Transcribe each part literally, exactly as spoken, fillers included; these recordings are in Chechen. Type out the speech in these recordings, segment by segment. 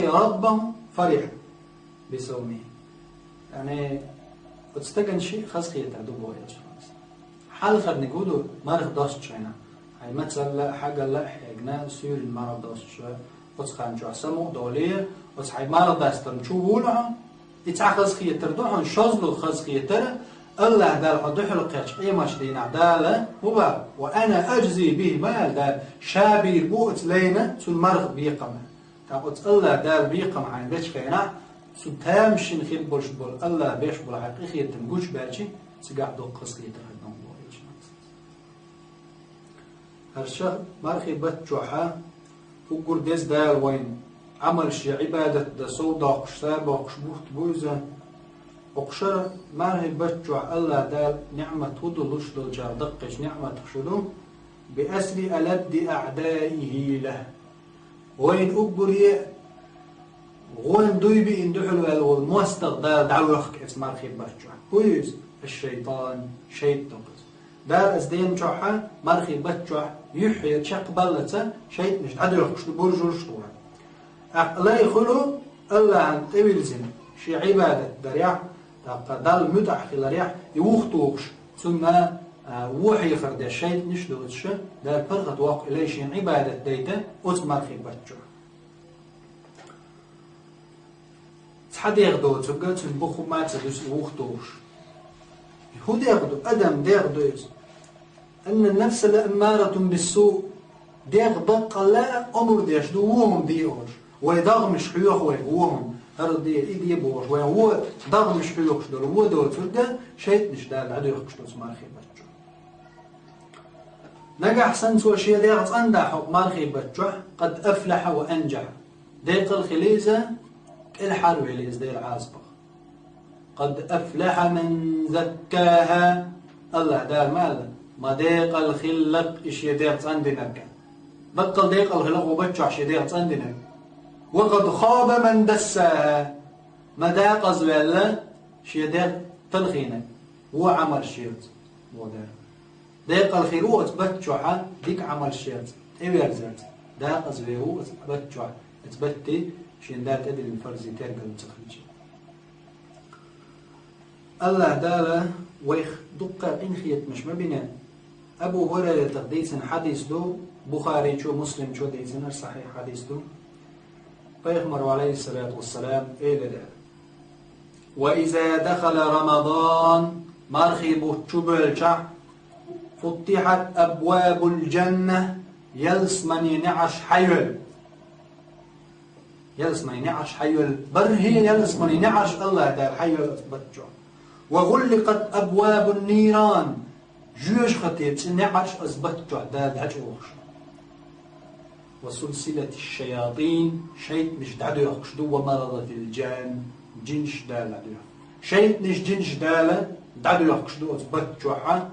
ربه فرح بصومه. Яъни, оцу стагана шиъ хазахетар ду боху Элчано. Хьалхарниг хӀун ду, марха достуш хенахь, хьайн мацалла а, хьагалла а хьегна, суьйранна марха достуш, оцу хан чохь самукъа долий, оцу хьайн марха дастарна чу вуьлу хьо, и цхьа хазахетар ду хьуна, шозлагӀа хазахетар, АллахӀ Дала хьо дуьхьал кхечу къематан дийнахь Дала, хӀун боху, وأنا أجزي به, ма аьлла Дала, ша бийр бу оцу лайна цунна марха бекхам. ТӀаккха оцу АллахӀ Дала бекхам хьайна бечу хенахь, цу тамашийна хир болуш болу АллахӀа беш болу хьайн къинхетам гучубаьлча, цигахь доккха хазахетар хир ду боху Элчано. ХӀара шарахь мархи баттахь уггар деза Дала вайна Ӏамалш я, Ӏибадат дан сов доккхуш, сов боккхуш бутт бу иза. Оцу шарахь мархи баттахь АллахӀ Дала ниӀмат хӀун ду, луш долчарах даккхийчу ниӀматах шу ду, بأسر ألد أعدائه له. Вайна уггаре а гӀоьнна дуй биъна дуьхьал ваьлла волу мостагӀа Дала дӀавоьхку оцу мархи баттахь. ХӀун ю иза? Аш-шайтан, шайтӀа ду иза. Дала оцу ден чохь а, мархи баттахь а, юьххьера чекхбаллалц шайтӀанаш дӀадоьхкуш ду, буржалш ду вайн. ТӀаккха лай хуьлу АллахӀана тӀевирзина, шен Ӏибадат дарехь, тӀаккха Далла муьтӀахь хиларехь, и вухатухуш, цунна, а, вон хьехар деш шайтӀанаш а доцуш, Дала паргӀат воккху и лай шена Ӏибадат дайта оцу мархи баттахь. Цхьа дегӀ доцург а, цуьнан бухахь ма ца дуьсу и вухатухуш. ХӀун дегӀ ду? Адам дегӀ ду иза. إن النفس لأمارة بالسوء. ДегӀ баккъалла а омра деш ду вон хӀума де олуш. Вайн догӀмаш хьоьху вайга вон хӀума. ХӀара де, и де бохуш. Вайн вон догӀмаш хьоьхуш долу вон доцург а шайтӀанаш Дала дӀадоьхкуш ду оцу мархи баттахь. Нагахь санна цо шен дегӀ цӀандахь хӀокху мархи баттахь, قد أفلح وأنجح. Декъала хили иза, кӀелхьарвели иза Делан Ӏазапах. قد أفلح من زكاها. АллахӀ Дала ма аьлла, ма декъала хилла-кх и шен дегӀ цӀандинарг. Баккъал декъала хилла-кх вон баттахь шен дегӀ цӀандинарг. وقد خاب من دساها. Ма декъазваьлла шен дегӀ талхийнарг. Вон Ӏамалш ярца, боху Дала. Декъала хир ву оцу баттахь дика Ӏамалш ярца, тӀеверзарца. Декъазвер ву оцу баттахь, оцу батте шен Дала тӀедиллина фарзи тергал ца хилча. АллахӀ Дала вайх дуккха къинхетамаш ма бина. Абу ХӀурайратах дийцина хьадис ду, Бухаричо, Муслимчо дийцина, сахьихь хьадис ду. Пайхамаро, Ӏалайхиссалату вассалам, элира: وإذا دخل رمضان, мархи бутт чубоьлчахь, فتحت أبواب الجنة, ялсаманин неӀарш хьайоьллу. Ялсаманин неӀарш хьайоьллу. БархӀе ялсаманин неӀарш АллахӀ Дала хьайоьллу оцу баттахь. وغلقت أبواب النيران. Жоьжахатин цӀе неӀарш оцу баттахь Дала дӀачӀогӀуш. وسلسلت الشياطين, шайтӀанаш дӀадоьхкуш ду, ومرضت الجان, жинаш Дала дӀадоьхку. ШайтӀанаш, жинаш Дала дӀадоьхкуш ду оцу баттахь,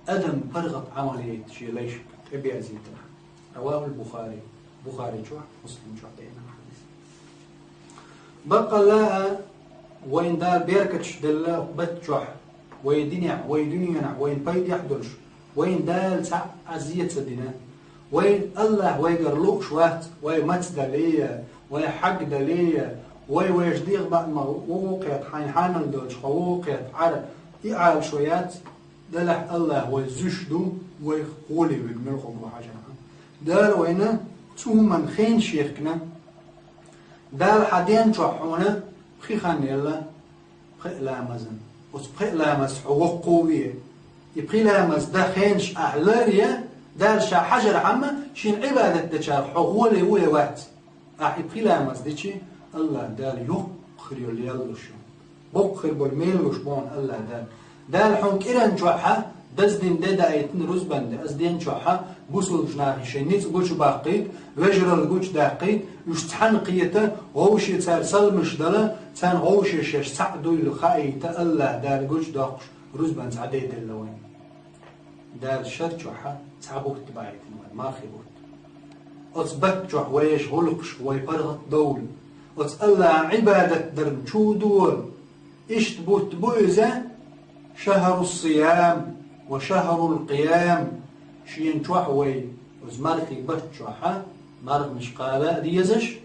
адам паргӀат Ӏамал яйта шен лайшка тӀеберзийтархьама. رواه البخاري, Бухаричохь, Муслимчохь деана хьадис. Баккъалла а, вайн Дала беркаташ делла баттахь, вай динехь, вай дуьненахь, вайн пайдехь долуш, вайн Дала цхьа а зе ца дина. Вайн АллахӀ вайгара лууш вац, вай маца дале а, вай хьаг дале а, вай вайша дегӀан баамах ву кхетта, хьайна хьанал долчу хьо ву кхетта, Ӏара, и Ӏалашо яц, делахь АллахӀ вай зуьйш ду, вайх гӀоле вуьгу муьлхха бу хьажархьама. Дала вайна цу хӀуманна хенаш яхкина, Дала хьан ден чохь хьуна пхи хан елла, пхи а ламазан. Оцу пхи а ламаз хьо воккхаве. И пхи ламаз дан хенаш ахь ларъе, Дала ша хьажархьама, шена Ӏибадат дечарах хьо гӀоле ву я вац. Ахь и пхи ламаз дичи, АллахӀ Дала йоккха хир йолу ял луш ю. Боккха хир болу мел луш боху АллахӀ Дала. Дала хьуна кӀиран чохь а даздина де даийтина рузбан де, оцу ден чохь а бусулбачу нахе шайн ницкъ гучубаккхийта, вежаралла гучудаккхийта, уьш цхьаьна кхета, вовше цара салмаш дала, царна вовше шаьш цхьаъ дуйла хаийта АллахӀ Дала гучудоккхуш рузбан цхьа де делла вайна. Дала шар чохь а цхьа бутт баийтина вайн, мархи бутт. Оцу баттахь вайша гӀуллакхаш, вай паргӀат довла. Оцу АллахӀан Ӏибадат дарна чу дора. Иштта бутт бу иза: شهر الصيام وشهر القيام. Шена чохь вай оцу мархи баттахь а марханаш кхаба а дезаш,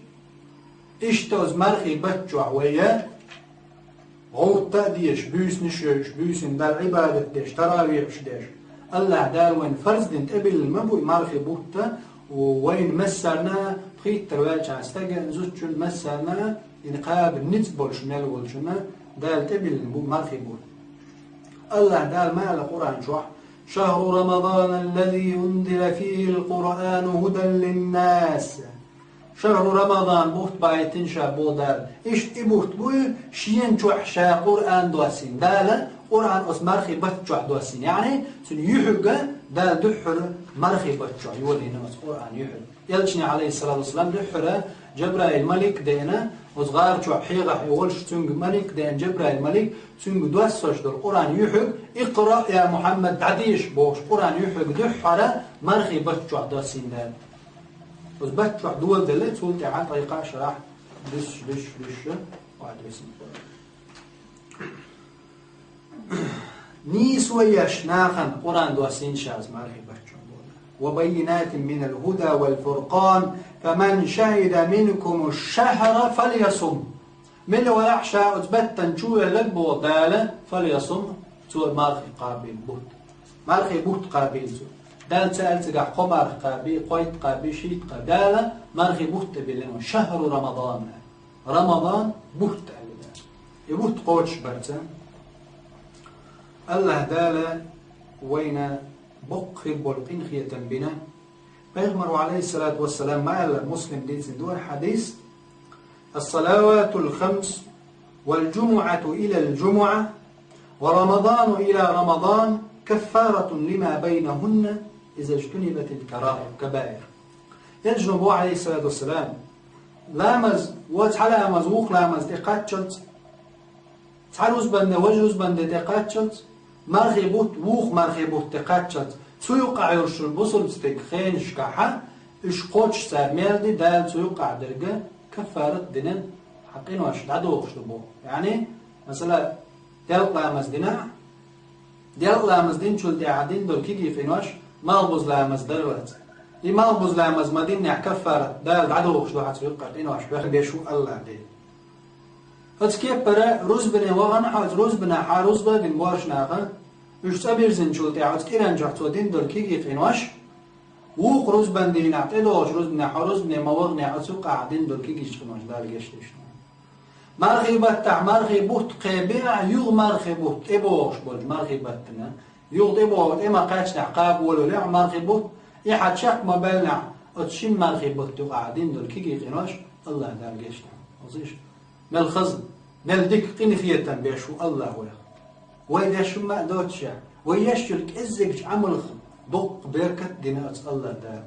Иштта оцу мархий бутт чохь вай гӀовтта а деш, буьйсанаш а йойуш, буьйсанна Далла Ӏибадат деш, таравихьаш деш, АллахӀ Дала вайна фарз дина тӀебиллина ма бу и мархий бутт, вайна массарна а, пхийттара ваьллачу стагана, зудчунна массарна а, и кхаба ницкъ болуш мел волчунна Дала тӀебиллина бу мархий бутт. АллахӀ Дала ма аьлла Къуръан чохь: «شهر رمضان الذي أنزل فيه القرآن هدى للناس». Шахру Рамадан бутт баийтина ша боху Дала. Иштта и бутт бу шена чохь ша Къуръан доссийна. Дала Къуръан оцу мархий бутт чохь доссийна. Яъни, цуьнан юьхьиг Дала дуьххьара мархий бутт чохь йолийна оцу Къуръан юьхьиг. Элчане, Ӏалайхиссалату вассалам, дуьххьара Жабраил малик а деана, оцу гӀар чохь хьегӀахь и волуш цуьнга малик а деана, Жабраил малик, цуьнга доссош долу Къуръан юьхьиг, «Икъраъ, я Мухьаммад», дӀадеша бохуш, Къуръан юьхьиг дуьххьара мархий бутт чохь доссийна Дала. Оцу бутт чохь доладелла, цул тӀаьхьа ткъе кхаа шарахь дуьсуш, дуьсуш, дуьсуш, охьадоьссина Къуръан. Нийсо еш нахана Къуръан доссийна ша оцу мархий бутт чохь боху Дала. «وبينات من الهدى والفرقان فمن شهد منكم الشهر فليصمه». Мила валахь ша оцу беттан чу велларг боху Дала, «فليصمه», цо мархий кхабийла бутт. Мархий бутт кхабийла цо. Дала ца аьлла цигахь кхо марха кхаби, кхойтта кхаби, шийтта кхаби. Дала мархий бутт тӀебиллина, шахру Рамадан. Рамадан бутт аьлла Дала. И бутт кхочушбарца АллахӀ Дала вайна боккха хир болу къинхетам бина. Пайхамара, Ӏалайхиссалату вассалам, ма аьлла, Муслим дийцина ду хьадис: «الصلوات الخمس والجمعة إلى الجمعة ورمضان إلى رمضان كفارة لما بينهن إذا اجتنبت الكبائر». Элчано боху, Ӏалайхиссалату вассалам: «Ламаз, вон цхьа ламаз вукху ламаз тӀе кхаччалц, цхьа рузбанде важа рузбанде тӀе кхаччалц, мархий бутт вукху мархий бутт тӀе кхаччалц, цу юкъахь йолуш йолу бусалба стеган хенашкахьа, уьш кхочуш цара мел ди, Дала цу юкъахь дерг каффарат дина, хьан къинош дӀадохуш ду», боху. Яъни, масала, делкъа ламаз дина, делкъа ламаз динчул тӀаьхьа дина долу кегий къинош малхбуза ламаз дарлац. И малхбуза ламаз ма диннехь каффарат Дала дӀадохуш ду хьан цу юкъахь къинош, бех беш ву АллахӀ Дела. Оцу кеппара рузбане вахана хьо, оцу рузбанехь хьан рузба а дина боьрша наха, уьш цӀа бирзинчул тӀаьхьа оцу кӀиран чохь цо дина долу кегий къинош, вукху рузбан дийнахь, тӀедогӀучу рузбанехь хьо рузбане ма ваханехь, оцу юкъахь дина долу кегийчу къинош Дала гечдеш ду. Мархий баттахь мархий бутт кхебе а, юха мархий бутт тӀебогӀуш болчу мархий баттана, юха тӀебогӀу тӀе ма кхаьчнехь кхаба волавелехь мархий бутт, и хьан чекх ма баьллинехь, оцу шина мархий бутт юкъахь дина долу кегий къинош АллахӀ Дала гечдеш ду. Хаза иштта. Мел хаза, мел дика къинхетам беш ву АллахӀ вайх. Вай деш хӀумма а доцуш, вай еш йолу кӀеззигчу Ӏамалх доккха беркат дина оцу АллахӀ Дала.